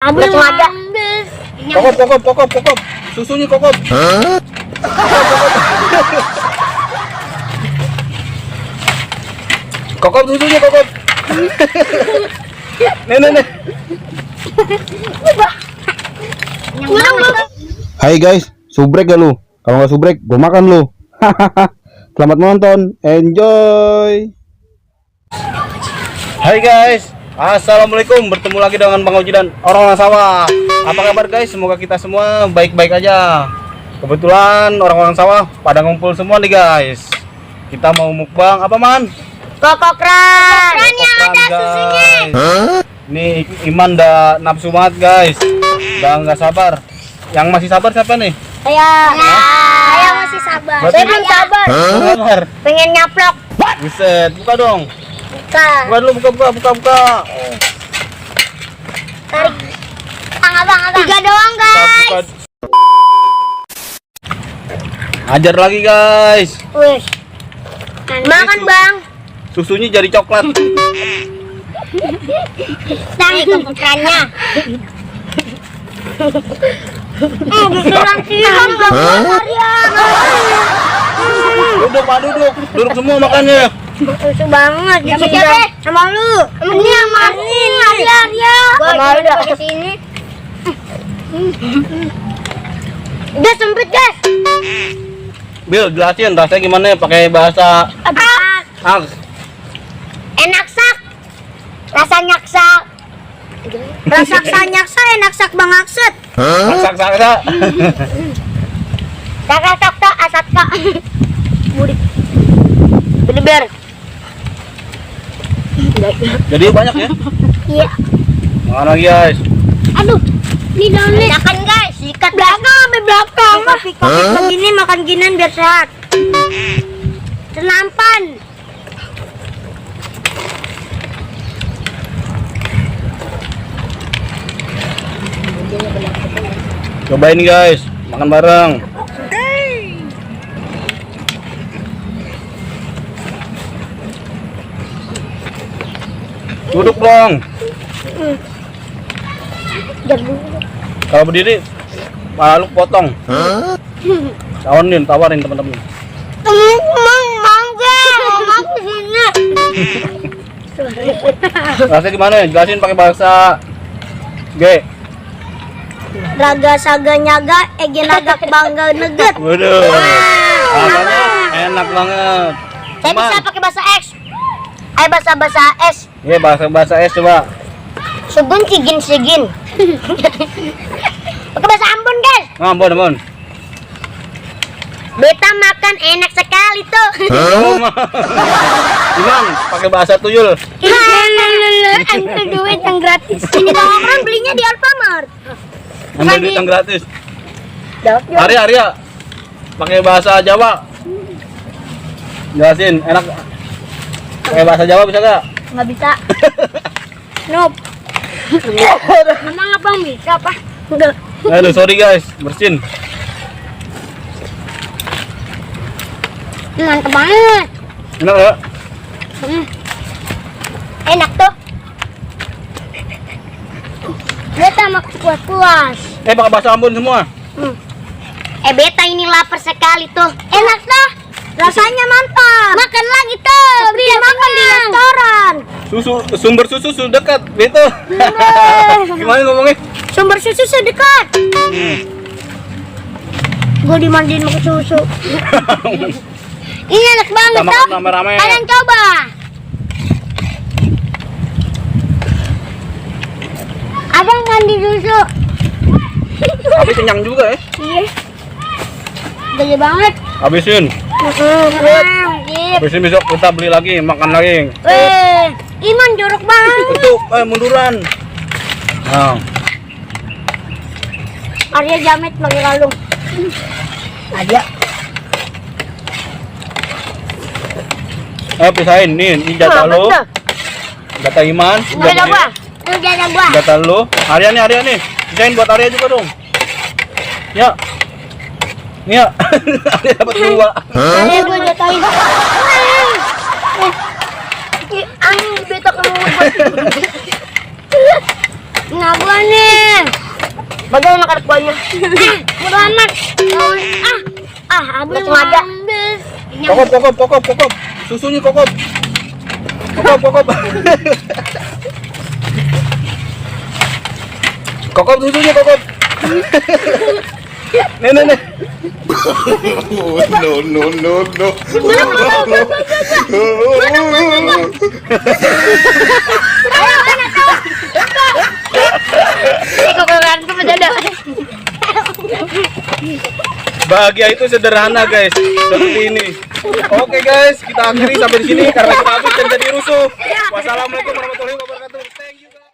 Abis sengaja. Kokop. Susunya kokop. Kokop susunya kokop. Nih. Hai guys, subrek gak lu? Kalau nggak subrek, gue makan lu. Selamat menonton, enjoy. Hai guys, assalamualaikum. Bertemu lagi dengan Bang Oji dan orang-orang sawah. Apa kabar guys? Semoga kita semua baik-baik aja. Kebetulan orang-orang sawah pada ngumpul semua nih guys. Kita mau mukbang apa man? Kokokran yang ada susunya. Nih Iman udah nafsu banget guys. Udah nggak sabar. Yang masih sabar siapa nih? Saya masih sabar. Berarti- Saya belum sabar. Sabar. Pengen nyaplok. Buset, buka dong. Buka. Buka dulu, buka. Tarik. Abang. 3 doang guys. Buka. Ajar lagi guys. Wih. Makan bang. Susunya jadi coklat. Tarik kokokrannya. Disulang siram bang. Duduk pak, duduk semua makannya. Lucu banget. Siapa? Sama lu. Ini yang masin. Arya. Sama lu di sini. Udah sempit guys. Bil, jelasin rasanya gimana ya pakai bahasa Enak sak. Rasa nyaksak. Rasa enak sak bang akset. Saksa. Sak asat kak. Mudik. Bener. Jadi banyak ya. Iya. Makan lagi guys. Aduh. Ini daunnya. Makan guys. Sikat belakang sampai belakang. Kopi begini makan ginian biar sehat. Senampan. Cobain guys, makan bareng. Duduk dong. Kalau berdiri, malu potong. Tawarin teman-teman. Mau kesini. Rasanya gimana? Jelasin pakai bahasa G. Raga saga nyaga, ege nagak bangga neget. Waduh. Rasanya enak banget. Saya bisa pakai bahasa X. Ayo bahasa S. Iya, bahasa S coba. Sugun sigin. Pakai bahasa Ambon guys. Ambon. Beta makan enak sekali tuh. Iman, pakai bahasa tuyul. Ambil duit yang gratis. Ini orang belinya di Alfamart. Ambil duit yang gratis. Arya, pakai bahasa Jawa. Jelasin, enak. Pakai bahasa Jawa bisa gak? Nggak bisa. Nope. Memang abang bisa apa? Udah. Aduh, sorry guys, bersin. Mantap banget. Enak ya? Enak tuh. Beta makan puas. Pakai bahasa Ambon semua. Beta ini lapar sekali tuh. Enak tuh. Rasanya mantap. Makan lagi tuh. Biar makan di restoran. Sumber susu dekat, gitu. Gimana ngomongnya? Sumber susu sedekat. Gue dimandiin pakai susu. Ini enak banget Kita tuh. makan rame-rame. Kalian coba. Abang mandi susu. Tapi kenyang juga ya. Iya. Gede banget. Habisin. Iya. Habisin besok kita beli lagi, makan lagi. Iman jorok banget. Itu munduran. Nah, Arya jamet pakai kalung. ada. Pisahin nih, ini jatah lo. Jatah Iman, Jatah gua. Itu jatah gua. jatah lo. Arya nih. Pisahin buat Arya juga dong. Ya. Nih ya. Arya dapat 2. Arya gua jatahin. Angin beta kamu. Nah gua nih. Bagaimana makan kuahnya? Mudah amat. Habis sengaja. Kokop. Susunya kokop. Kokop. Kokop susunya kokop. Nih. No. Bahagia itu sederhana guys, seperti ini. Oke guys, kita akhiri sampai di sini karena kita habis dan jadi rusuh. Wassalamualaikum warahmatullahi wabarakatuh.